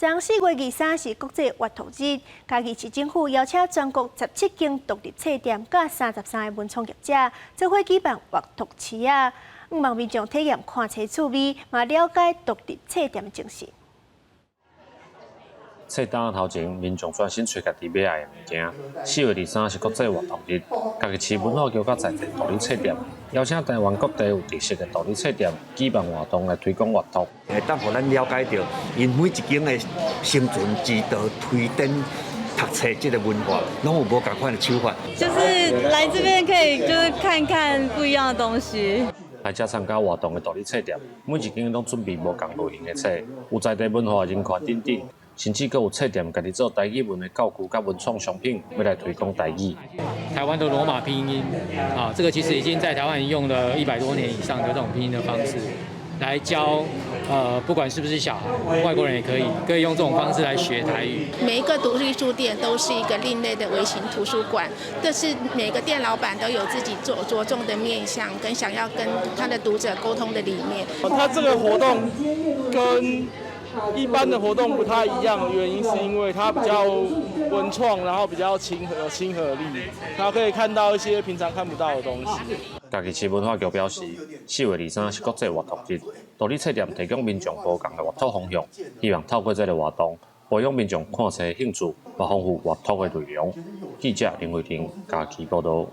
昨4月23是國際閱讀日，嘉義市政府邀請全國17間獨立冊店佮33個文創業者，做伙舉辦閱讀市仔，望民眾體驗看冊趣味，嘛了解獨立冊店的精神。冊單頭前，民眾專心揣家己欲愛的物件。4月23是國際閱讀日，嘉義市文化局佮在地獨立冊店，邀請台灣各地有特色的獨立冊店舉辦活動來推廣閱讀。會當予咱了解著，𪜶每一間的生存之道、推展讀冊這个文化，攏有無仝款的手法。就是來這邊可以就是看看不一樣的東西。來遮參加活動的獨立冊店，每一間攏準備無仝類型的冊，有在地文化人權等等。甚至閣有冊店家己做台語文的教具佮文創商品，欲來推廣台語。台灣的羅馬拼音啊，這個其實已經在台灣用了100多年以上的這種拼音的方式，來教，不管是不是小孩，外國人也可以，可以用這種方式來學台語。每一個獨立書店都是一個另類的微型圖書館，這是每個店老闆都有自己著著重的面向，跟想要跟他的讀者溝通的理念。他這個活動跟一般的活動不太一樣，原因是因為它比較文創，然後比較親和，有親和力，然後可以看到一些平常看不到的東西。嘉義市文化局表示，4月23是國際閱讀日，獨立冊店提供民眾無仝的閱讀方向，希望透過這个活動，培養民眾看冊興趣，嘛豐富閱讀的內容。記者林慧婷嘉義報導。